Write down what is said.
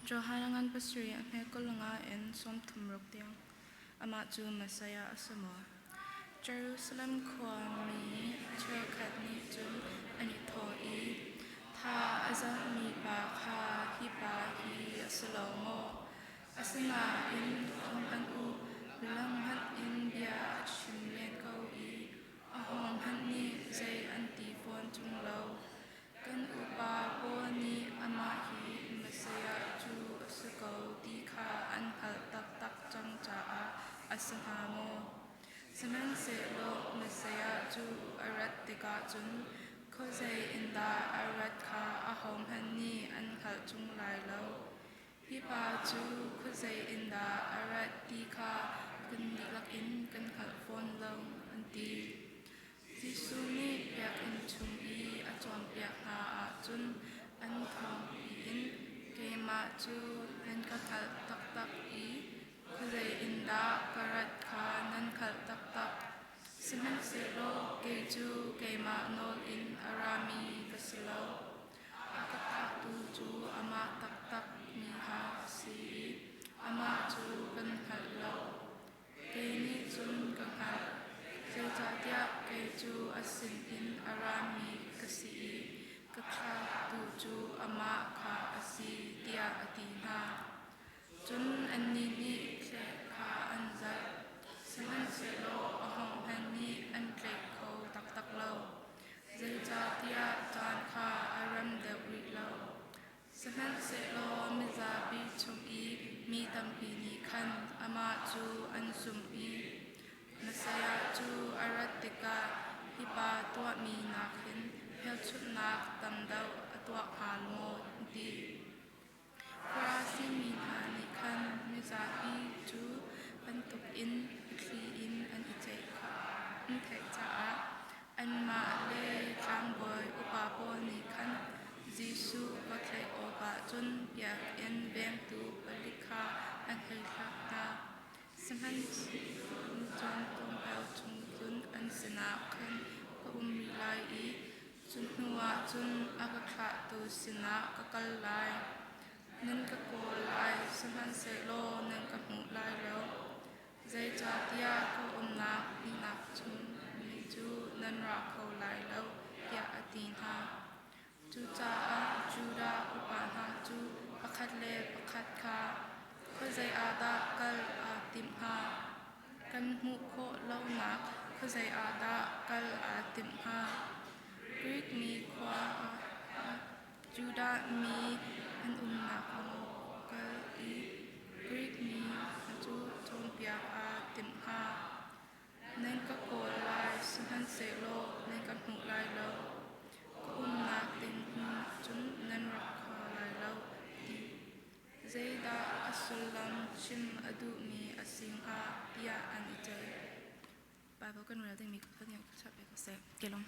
Johan a ngan pasarih a hme 25 in 36 tiang. Amah cu Messiah a si maw? Jerusalem khuami cheukhat nih cun an i thawh i, Tha a zalhmi pa kha hi pa hi a si lo maw? Asinain thawng u, langhngan in bia a chim len ko i ahohmanh nih zei an ti fawn ṭung lo. Kan upa pawl nih amah hi Messiah cu a si ko ti kha an hngalh taktak cang caah a si hnga maw? Sihmanhsehlaw Messiah cu a rat tikah cun khuazei in dah a rat kha ahohmanh nih an hngalh ṭung lai lo. Hi pa cu khuazei in dah a rat ti kha kan dihlak in kan hngalh fawn lo, an ti. Jesuh nih biakinn chung i a cawnpiak hna ahcun an thawngpi in, Keimah cu nan ka hngalh taktak i khuazei in dah ka rat kha nan hngalh taktak. Sihmanhsehlaw kei cu keimah nawl in a rami ka si lo. A ka thlahtu cu amah taktak mi kha a si i amah cu kan hngalh lo. Kei nih cun ka hngalh, zeicahtiah kei cu a sinin a rami ka si i ka thlahtu cu amah kha a si, tiah a ti hna. Cun annih nih tlaih kha an zalh, sihmanhsehlaw ahohmanh nih an tlaih kho taktak lo, zeicahtiah caan kha a rem deuh rih lo. Sihmanhsehlaw mizapi chung i mi tampi nih khan amah cu an zumh i Messiah cu a rat tikah hi pa tuahmi nakin hmelchunhnak tam deuh a tuah hnga maw an ti. Farasi mi hna nih khan mizapi cu bantukin a thli in an i ceih an theih caah anmah le tlangbawi upa pawl nih khan Jesuh va tlaih awkah cun biakinn vengtu palik kha an hei thlak hna. Sihmanhsehlaw cun tlawmpal chung cun an sinah khan ka um rih lai i cu hnuah cun a ka thlahtu sinah ka kal lai. Nan ka kawl lai, sihmanhsehlaw nan ka hmu lai lo. Zeicahtiah ka umnak ihnak chung mi cu nan ra kho lai lo, tiah a ti hna. Cucaah Judah upa hna cu pakhat le pakhat kha, Khuazei ah dah kal aa timh hnga? Kan hmuh khawh lonak khuazei ah dah kal aa timh hnga? Grik mi khua ah Judah mi an umnak a kal i Grik mi cu cawnpiak aa timh hnga. Nan ka kawl lai, sihmanhsehlaw nan ka hmu lai lo. Ka umnak ding hmun cun nan rak kho lai lo, ti. Zeidah a sullam chim a duhmi a si hnga tiah an i ceih. Baibal kan rel dingmi ka nih ka pe ko seh. Kelong.